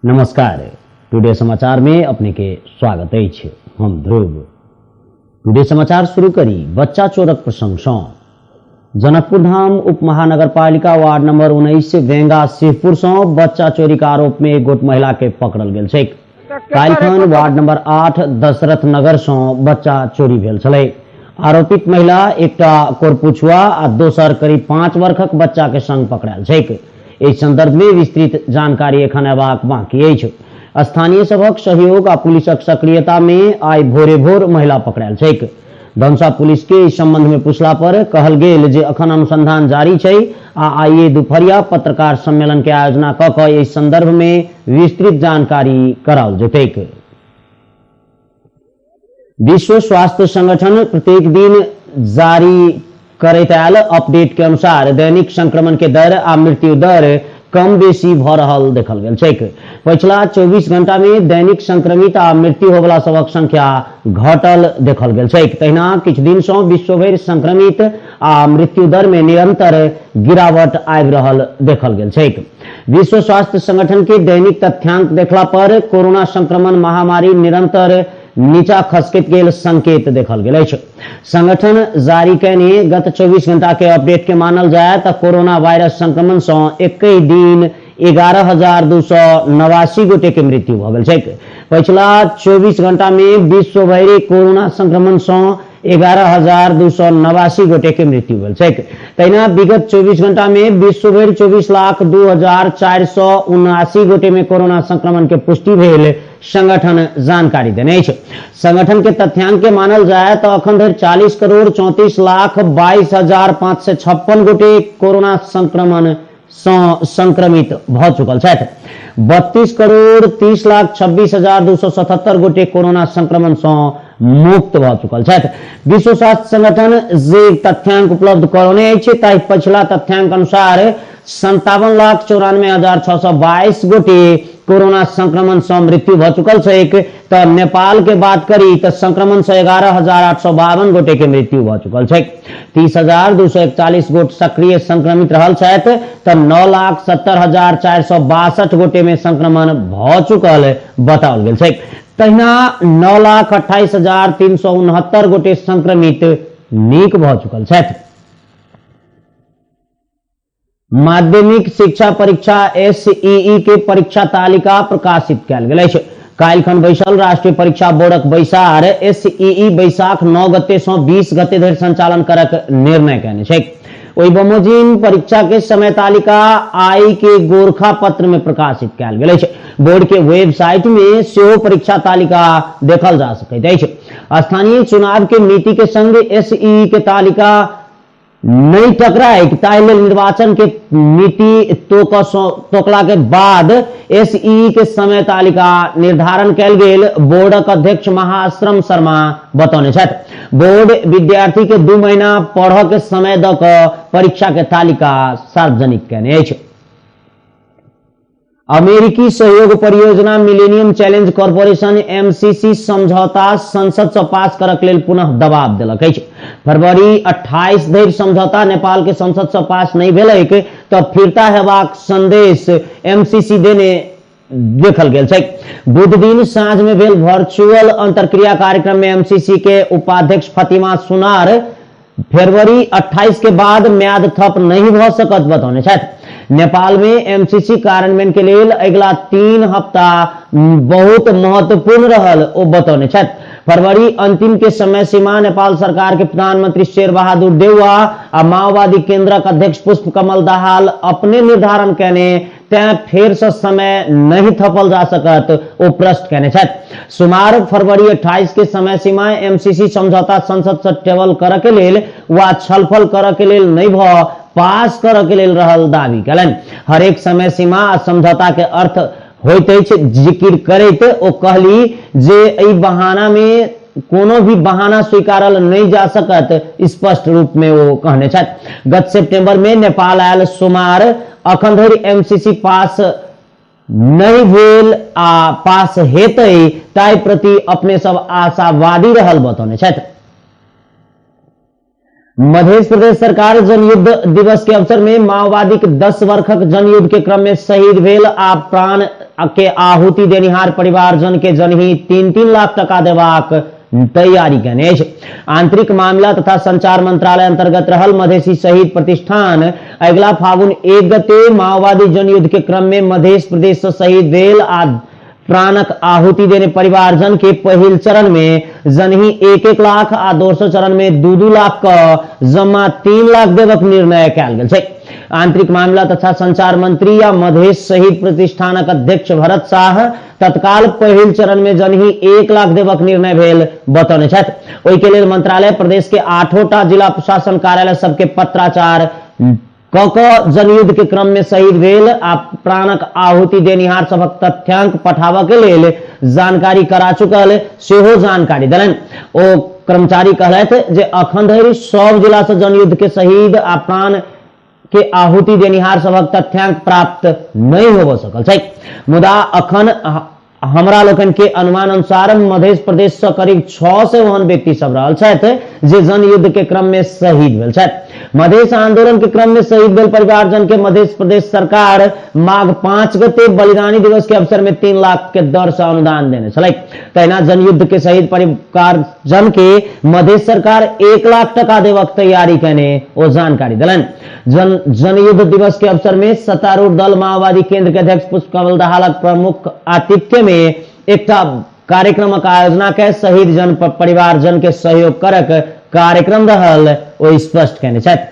नमस्कार, टुडे समाचार में अपने के स्वागत अछि। हम ध्रुव। टुडे समाचार शुरू करी बच्चा चोरक प्रसंग सँ। जनकपुर धाम उप महानगरपालिका वार्ड नंबर 19 वेंगा शिवपुर सँ बच्चा चोरी के आरोप में एक गोट महिला के पकड़ल गेल छैक। काल्हिखन वार्ड नंबर 8 दशरथ नगर सँ बच्चा चोरी भेल छलै। आरोपित महिला एकटा कोरपुछुआ आ दोसर करीब 5 वर्षक बच्चा के संग पकड़ायल छैक। एहि संदर्भ में विस्तृत जानकारी एखन अयबाक बाकी अछि। स्थानीय सभक सहयोग आ पुलिसक सक्रियता में आइ भोरे भोर महिला पकड़ायल छैक। धनुषा पुलिस के इस संबंध में पूछला पर कहल गेल जे अखन अनुसंधान जारी छै आ आइए दुपहरिया पत्रकार सम्मेलन के आयोजना क के एहि संदर्भ में विस्तृत जानकारी कराओल जेतैक। विश्व स्वास्थ्य संगठन प्रत्येक दिन जारी करैत आयल अपडेट के अनुसार दैनिक संक्रमण के दर आ मृत्यु दर कम बेसी भ रहल देखल गेल छैक। पछिला 24 घंटा में दैनिक संक्रमित आ मृत्यु होवला सबक संख्या घटल देखल गेल छैक। तहिना किछु दिन सँ विश्वभरि संक्रमित आ मृत्यु दर में निरंतर गिरावट आबि रहल देखल गेल छैक। विश्व स्वास्थ्य संगठन के दैनिक तथ्यांक देखला पर कोरोना संक्रमण महामारी निरंतर नीचा खसकैत गेल संकेत देखल गेल अछि। संगठन जारी कयने गत 24 घंटा के अपडेट के मानल जाय त कोरोना वायरस संक्रमण सँ एकहि दिन 11,289 गोटे के मृत्यु भ गेल छैक। पछिला 24 घंटा में विश्वभरि कोरोना संक्रमण सँ 11,289 गोटे के मृत्यु भेल छैक। तहिना विगत 24 घंटा में विश्वभरि 24,02,479 गोटे में कोरोना संक्रमण के पुष्टि भेल संगठन जानकारी देने अछि। संगठन के तथ्यांक के मानल जाय त अखन धरि 40,34,22,556 गोटे कोरोना संक्रमण सँ संक्रमित भ चुकल छथि। 32,30,26,277 गोटे कोरोना संक्रमण सँ मुक्त भ चुकल छथि। विश्व स्वास्थ्य संगठन जे तथ्यांक उपलब्ध करौने अछि ताहि पछिला तथ्यांक अनुसार 57,94,622 गोटे कोरोना संक्रमण सँ मृत्यु भ चुकल छैक। त नेपाल के बात करी त संक्रमण सँ 11,852 गोटे के मृत्यु भ चुकल छैक। 30,241 गोट सक्रिय संक्रमित रहल छथि त 9,70,462 गोटे में संक्रमण भ चुकल बताओल गेल छैक। तहिना 9,28,369 गोटे संक्रमित नीक भ चुकल छथि। माध्यमिक शिक्षा परीक्षा एसईई के परीक्षा तालिका प्रकाशित कयल गेल अछि। काल्हिखन बैसल राष्ट्रीय परीक्षा बोर्डक बैसार एसईई बैसाख 9 गते सँ 20 गते धरि संचालन करक निर्णय कयने छैक। ओहि बमोजिम परीक्षा के समय तालिका आई के गोरखा पत्र में प्रकाशित कयल गेल अछि। बोर्ड के वेबसाइट में सेहो परीक्षा तालिका देखल जा सकैत अछि। स्थानीय चुनाव के मिति के संग एसईई के तालिका नहि टकराए ताहि लेल निर्वाचन के मिति तोकला के बाद एसईई के समय तालिका निर्धारण कयल गेल बोर्डक अध्यक्ष महाश्रम शर्मा बतौने छथि। बोर्ड विद्यार्थी के 2 महीना पढ़ के समय द क परीक्षा के तालिका सार्वजनिक कयने अछि। अमेरिकी सहयोग परियोजना मिलेनियम चैलेंज कॉरपोरेशन एमसीसी समझौता संसद से पास करक लेल पुनः दबाव देलक अछि। फरवरी 28 धरि समझौता नेपाल के संसद से पास नहि भेलैक त फिरता हेबाक संदेश एमसीसी देने देखल गेल छैक। बुध दिन साँझ में भेल वर्चुअल अंतर्क्रिया कार्यक्रम में एमसीसी के उपाध्यक्ष फतिमा सुनार फरवरी 28 के बाद म्याद थप नहीं भ सकत बतौने छथि। नेपाल में एमसीसी कार्यान्वयन के लेल अगिला 3 हफ्ता बहुत महत्वपूर्ण रहल ओ बतौने छथि। फरवरी अंतिम के समय सीमा नेपाल सरकार के प्रधानमंत्री शेर बहादुर देउवा आ माओवादी केंद्रक अध्यक्ष पुष्प कमल दाहाल अपने निर्धारण कयने तैं फेर से समय नहीं थपल जा सकत ओ प्रश्न कयने छथि। सुमार फरवरी 28 के समय सीमा एमसीसी समझौता संसद से टेबल करऽ के लेल वा छलफल करऽ के लेल नहीं भ पास करऽ के लेल रहल दावी कयलनि। हरेक समय सीमा आ समझौता के अर्थ होइत अछि जिक्र करैत ओ कहली जे एहि बहाना में कोनो भी बहाना स्वीकारल नहीं जा सकत स्पष्ट रूप में ओ कहने छथि। गत सितंबर में नेपाल आयल सुमार अखन धरि एमसीसी पास नहीं भेल आ पास हेतै ताहि प्रति अपने सब आशावादी रहल बतौने छथि। मध्य प्रदेश सरकार जनयुद्ध दिवस के अवसर में माओवादी के 10 वर्षक जनयुद्ध के क्रम में शहीद भेल आ प्राण के आहुति देनिहार परिवारजन के जनही 3-3 लाख टका देबाक तैयारी केने अछि। आंतरिक मामिला तथा संचार मंत्रालय अंतर्गत रहल मधेशी शहीद प्रतिष्ठान अगिला फागुन 1 गते माओवादी जनयुद्ध के क्रम में मधेश प्रदेश से शहीद भेल आ प्राणक आहुति देने परिवारजन के पहिल चरण में जनही 1-1 लाख आ दोसर चरण में 2-2 लाख क जमा 3 लाख देवक निर्णय कयल गेल छै। आंतरिक मामिला तथा संचार मंत्री आ मधेश शहीद प्रतिष्ठानक अध्यक्ष भरत शाह तत्काल पहिल चरण में जनही 1 लाख देवक निर्णय भेल बतौने छथि। ओहि के लेल मंत्रालय प्रदेश के 8टा जिला प्रशासन कार्यालय सबके पत्राचार क क जनयुद्ध के क्रम में शहीद भेल आ प्राणक आहुति देनिहार सभक तथ्यांक पठाबऽ के लेल जानकारी करा चुकल सेहो जानकारी देलनि। ओ कर्मचारी कहलथि जे अखन धरि सब जिला से जनयुद्ध के शहीद आ प्राण के आहुति देनिहार सभक तथ्यांक प्राप्त नहि होबऽ सकल छै। मुदा अखन हमरा लोकनि के अनुमान अनुसार मध्य प्रदेश से करीब 600 ओहन व्यक्ति सब रहल छथि जे जनयुद्ध के क्रम में शहीद भेल छथि। मधेश आंदोलन के क्रम में शहीद भेल परिवारजन के मध्य प्रदेश सरकार माघ 5 गते बलिदानी दिवस के अवसर में 3 लाख के दर से अनुदान देने छलै। तहिना जनयुद्ध के शहीद परिवारजन के मध्य सरकार 1 लाख टका देवक तैयारी केने ओ जानकारी देलनि। जनयुद्ध दिवस के अवसर में सत्तारूढ़ दल माओवादी केंद्र के अध्यक्ष पुष्पकमल दाहालक प्रमुख आतिथ्य में एकटा कार्यक्रमक आयोजना के शहीद जन परिवारजन के सहयोग करक कार्यक्रम रहल ओ स्पष्ट केने छथि।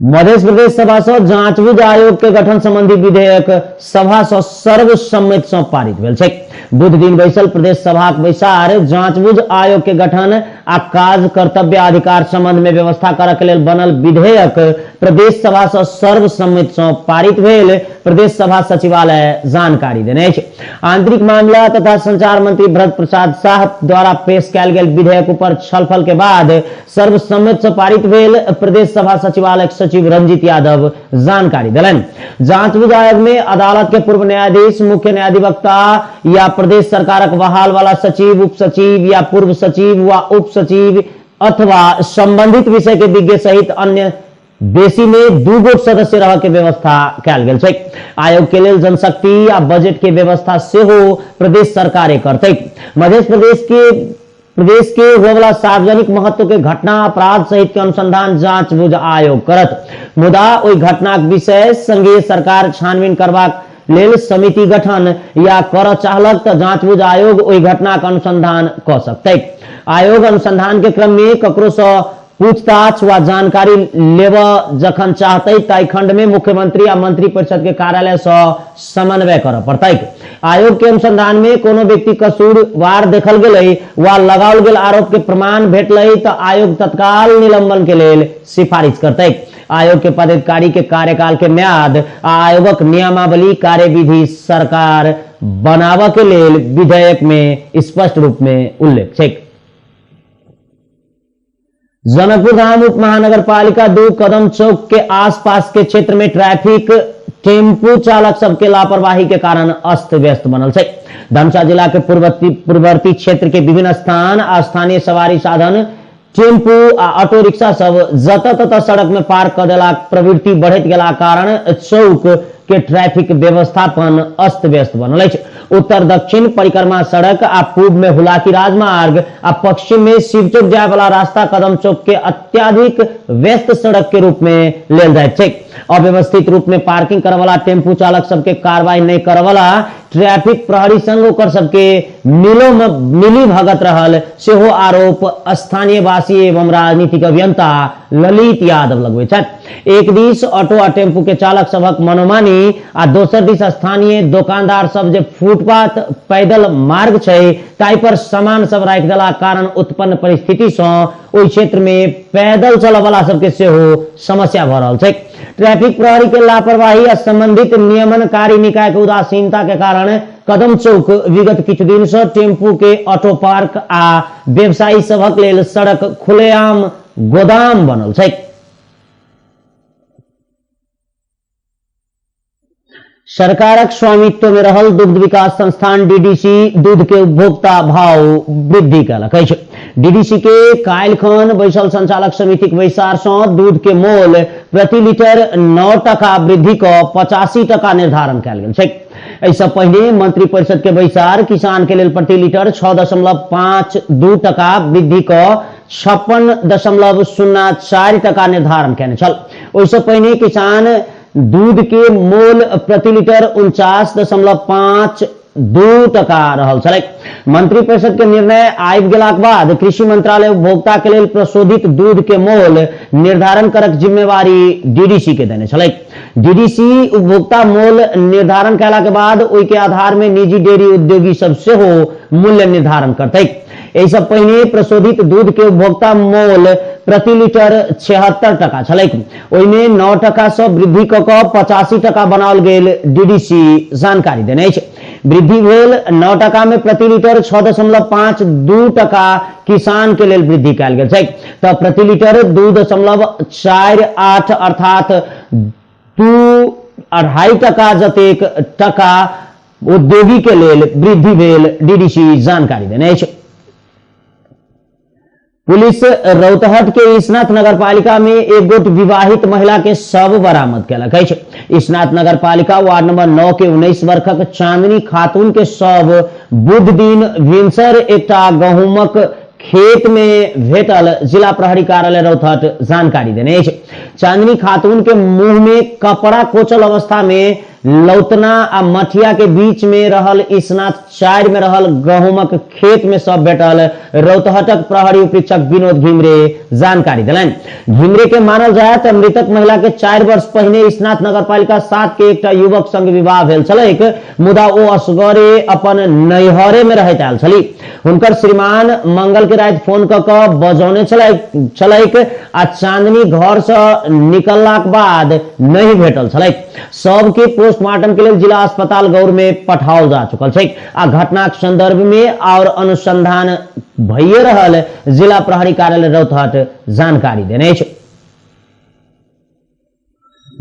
मध्य प्रदेश सभा से जांचबुझ आयोग के गठन संबंधी विधेयक सभा से सर्वसम्मति से पारित भेल छै। बुध दिन बैसल प्रदेश सभाक बैसार जांचबुझ आयोग के गठन आ काज कर्तव्य अधिकार संबंध में व्यवस्था करऽ के लेल बनल विधेयक प्रदेश सभा से सर्वसम्मति से पारित भेल प्रदेश सभा सचिवालय जानकारी देने अछि। आंतरिक मामिला तथा संचार मंत्री भरत प्रसाद शाह द्वारा पेश कयल गेल विधेयक ऊपर छलफल के बाद सर्वसम्मति से पारित भेल प्रदेश सभा सचिवालय सचिव रंजीत यादव जानकारी देलनि। जांच आयोग में अदालत के पूर्व न्यायाधीश, मुख्य न्यायाधिवक्ता या प्रदेश सरकारक बहाल वाला सचिव, उप सचिव या पूर्व सचिव व उप सचिव अथवा संबंधित विषय के विज्ञ सहित अन्य बेसी में 2 गोट सदस्य रह के व्यवस्था कयल गेल छै। आयोग के लेल जनशक्ति आ बजट के व्यवस्था सेहो प्रदेश सरकारे करतै। मध्य प्रदेश के होवला सार्वजनिक महत्व के घटना अपराध सहित के अनुसंधान जांच बुझ आयोग करत। मुदा ओहि घटनाक विषय संघीय सरकार छानबीन करबाक लेल समिति गठन या करऽ चाहलक तऽ जांच बुझ आयोग ओहि घटनाक अनुसंधान कऽ सकतै। आयोग अनुसंधान के क्रम में ककरो सँ पूछताछ वा जानकारी लेबऽ जखन चाहतै ताहि खंड में मुख्यमंत्री आ मंत्री परिषद के कार्यालय सँ समन्वय करऽ पड़तै। आयोग के अनुसंधान में कोनो व्यक्ति कसूरवार देखल गेलै वा लगाओल गेल आरोप के प्रमाण भेटलै तऽ आयोग तत्काल निलंबन के लेल सिफारिश करतै। आयोग के पदाधिकारी के कार्यकाल के म्याद आ आयोगक नियमावली कार्यविधि सरकार बनाबऽ के लेल विधेयक में स्पष्ट रूप में उल्लेख छै। जनकपुर धाम उप महानगरपालिका 2 कदम चौक के आसपास के क्षेत्र में ट्रैफिक टेम्पू चालक सबके लापरवाही के कारण अस्त व्यस्त बनल छै। धनुषा जिला के पूर्ववर्ती क्षेत्र के विभिन्न स्थान आ स्थानीय सवारी साधन टेम्पू आ ऑटो रिक्शा सब जतऽ ततऽ सड़क में पार्क कऽ देलाक प्रवृत्ति बढ़ैत गेला कारण चौक के ट्रैफिक व्यवस्थापन अस्त व्यस्त बनल अछि। उत्तर दक्षिण परिक्रमा सड़क आ पूब में हुलाकी राजमार्ग आ पश्चिम में शिवचौक जाय वाला रास्ता कदम चौक के अत्यधिक व्यस्त सड़क के रूप में लेल जाइत छै। अव्यवस्थित रूप में पार्किंग करऽ वाला टेम्पू चालक सबके कार्रवाई नहीं करऽ वाला ट्रैफिक प्रहरी संग ओकर सबके मिली भगत रहल सेहो आरोप स्थानीय वासी एवं राजनीतिक अभियंता ललित यादव लगबै छथि। एक दिस ऑटो आ टेम्पू के चालक सबहक मनोमानी आ दोसर दिस स्थानीय दोकानदार सब जे फुटपाथ पैदल मार्ग छै ताहि पर सामान सब राखि देला कारण उत्पन्न परिस्थिति सँ ओहि क्षेत्र में पैदल चलऽ वाला सबके सेहो समस्या भऽ रहल छै। ट्रैफिक प्रहरी के लापरवाही आ संबंधित नियमनकारी निकाय के उदासीनता के कारण कदम चौक विगत किछु दिन सँ टेम्पू के ऑटो पार्क आ व्यवसायी सभक लेल सड़क खुलेआम गोदाम बनल छै। सरकारक स्वामित्व में रहल दुग्ध विकास संस्थान डीडीसी दूध के उपभोक्ता भाव वृद्धि कयलक अछि। डीडीसी के काल्हिखन बैसल संचालक समितिक बैसार सं दूध के मोल प्रति लीटर 9 टका वृद्धि क 85 टका निर्धारण कयल गेल छै। एहिसँ पहिने मंत्री परिषद के बैसार किसान के लेल प्रति लीटर 6.52 टका वृद्धि क 56.04 टका निर्धारण कयने छल। ओहिसँ पहिने किसान दूध के मोल प्रति लीटर 49.52 टका रहल छलै। मंत्री परिषद के निर्णय आबि गेलाक बाद कृषि मंत्रालय उपभोक्ता के लेल प्रशोधित दूध के मोल निर्धारण करक जिम्मेवारी डीडीसी के देने छलै। डीडीसी उपभोक्ता मोल निर्धारण कयला के बाद ओहि के आधार में निजी डेयरी उद्योगी सब सेहो मूल्य निर्धारण करतै। एहि सब पहिने प्रशोधित दूध के उपभोक्ता मोल प्रति लीटर 76 टका छलै। ओहिमे 9 टका सँ वृद्धि क क 85 टका बनाओल गेल डीडीसी जानकारी देने अछि। वृद्धि भेल 9 टका में प्रति लीटर 6.52 टका किसान के लेल वृद्धि कयल गेल छै, तऽ प्रति लीटर 2.48 अर्थात 2.5 टका जतेक टका उद्योगी के लेल वृद्धि भेल डीडीसी जानकारी देने अछि। पुलिस रौतहट के ईशनाथ नगरपालिका में एक गोट विवाहित महिला के शव बरामद कयलक अछि। ईशनाथ नगरपालिका वार्ड नंबर 9 के 19 वर्षक चांदनी खातून के शव बुध दिन भिनसर एकटा गहूमक खेत में भेटल जिला प्रहरी कार्यालय रौतहट जानकारी देने अछि। चांदनी खातून के मुंह में कपड़ा कोचल अवस्था में लौतना आ मठिया के बीच में रहल ईशनाथ 4 में रहल गहूमक खेत में सब भेटल रौतहटक प्रहरी उपरीक्षक विनोद घिमरे जानकारी देलनि। घिमरे के मानल जाय तऽ मृतक महिला के 4 वर्ष पहिने ईशनाथ नगरपालिका 7 के एकटा युवक संग विवाह भेल छलैक, मुदा ओ असगरे अपन नैहरे में रहैत आयल छली। हुनकर श्रीमान मंगल के राति फोन क क बजौने छलैक आ चांदनी घर से निकललाक बाद नहीं भेटल छलैक। सबके पोस्टमार्टम के लेल जिला अस्पताल गौर में पठाओल जा चुकल छै आ घटनाक संदर्भ में और अनुसंधान भइए रहल जिला प्रहरी कार्यालय रौतहट जानकारी देने अछि।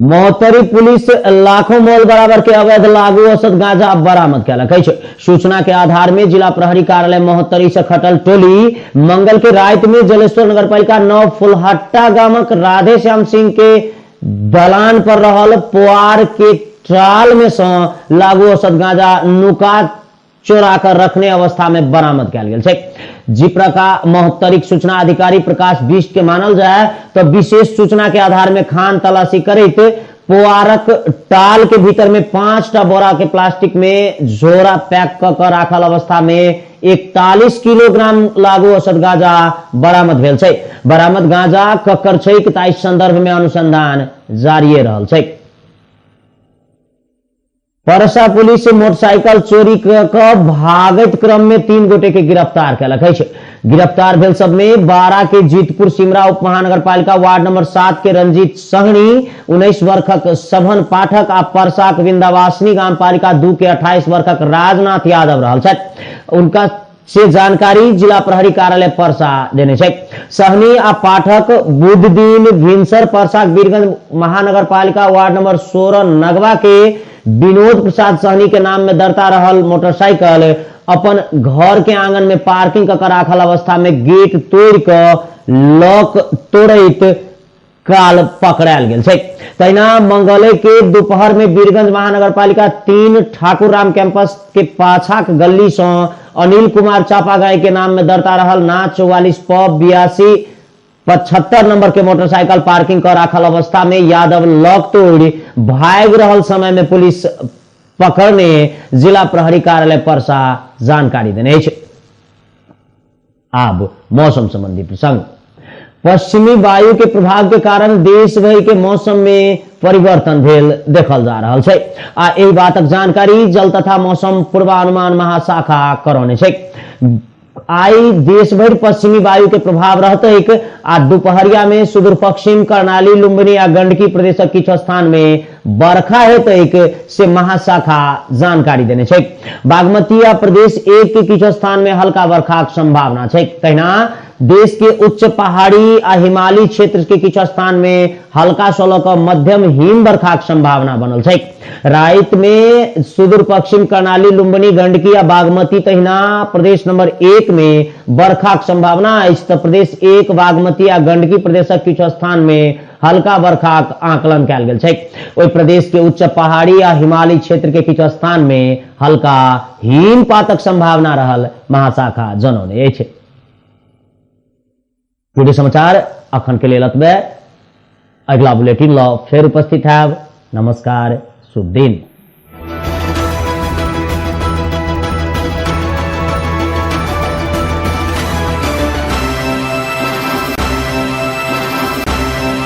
महोत्तरी पुलिस लाखों मोल बराबर के अवैध लागू औषध गांजा बरामद कयलक अछि। सूचना के आधार में जिला प्रहरी कार्यालय महोत्तरी से खटल टोली मंगल के राति में जलेश्वर नगरपालिका 9 फुलहट्टा गामक राधेश्याम सिंह के दलान पर रहल पोआर के ट्राल में सँ लागू औषध गांजा नुका चोरा कर रखने अवस्था में बरामद कयल गेल छै। जिप्रका महोत्तरीक सूचना अधिकारी प्रकाश बिष्ट के मानल जाय तो विशेष सूचना के आधार में खान तलाशी करैत पोआरक टाल के भीतर में 5टा बोरा के प्लास्टिक में झोरा पैक क क राखल अवस्था में 41 किलोग्राम लागू औषध गांजा बरामद भेल छै। बरामद गांजा ककर छै ताहि संदर्भ में अनुसंधान जारिये रहल छै। परसा पुलिस मोटरसाइकिल चोरी क भागैत क्रम में 3 गोटे के गिरफ्तार कयलक अछि। गिरफ्तार भेल सब में बारा के जीतपुर सिमरा उप महानगरपालिका वार्ड नंबर 7 के रंजीत सहनी, 19 वर्षक सभन पाठक आ परसाक विंध्यवासिनी गामपालिका 2 के 28 वर्षक राजनाथ यादव रहल छथि। उनका से जानकारी जिला प्रहरी कार्यालय परसा देने छै। सहनी आ पाठक बुध दिन भिनसर परसाक वीरगंज महानगरपालिका वार्ड नंबर 16 नगवा के विनोद प्रसाद सहनी के नाम में दर्ता रहल मोटरसाइकिल अपन घर के आंगन में पार्किंग क राखल अवस्था में गेट तोड़ क लॉक तोड़ैत काल पकड़ायल गेल छै। तहिना मंगले के दोपहर में वीरगंज महानगरपालिका 3 ठाकुर राम कैंपस के पाछाक गली से अनिल कुमार चापागाई के नाम में दर्ता रहल ना 44 प 82 75 नंबर के मोटरसाइकिल पार्किंग कर राखल अवस्था में यादव लॉक तोड़ भाग रहल समय में पुलिस पकड़ने जिला प्रहरी कार्यालय परसा जानकारी देने अछि। आब मौसम संबंधी प्रसंग। पश्चिमी वायु के प्रभाव के कारण देश भरि के मौसम में परिवर्तन भेल देखल जा रहल छै आ एहि बातक जानकारी जल तथा मौसम पूर्वानुमान महाशाखा करौने छै। आई देश भरि पश्चिमी वायु के प्रभाव रहतैक आ दुपहरिया में सुदूर पश्चिम कर्णाली लुम्बिनी आ गंडकी प्रदेशक किछु स्थान में बरखा हेतैक से महाशाखा जानकारी देने छै। बागमती आ प्रदेश 1 के किछु स्थान में हल्का बरखाक संभावना छै। तहिना देश के उच्च पहाड़ी आ हिमालयी क्षेत्र के किछु स्थान में हल्का सँ लऽ कऽ मध्यम हिम बरखाक संभावना बनल छै। राति में सुदूर पश्चिम कर्णाली, लुम्बिनी, गंडकी आ बागमती तहिना प्रदेश नंबर 1 में बरखाक संभावना अछि तऽ प्रदेश 1, बागमती आ गंडकी प्रदेशक किछु स्थान में हल्का बरखाक आकलन कयल गेल छै। ओहि प्रदेश के उच्च पहाड़ी आ हिमालयी क्षेत्र के किछु स्थान में हल्का हिमपातक संभावना रहल महाशाखा जनौने अछि। टुडे समाचार अखन के लेल अतबे। अगिला बुलेटिन ल फेर उपस्थित हैब। नमस्कार, शुभ दिन।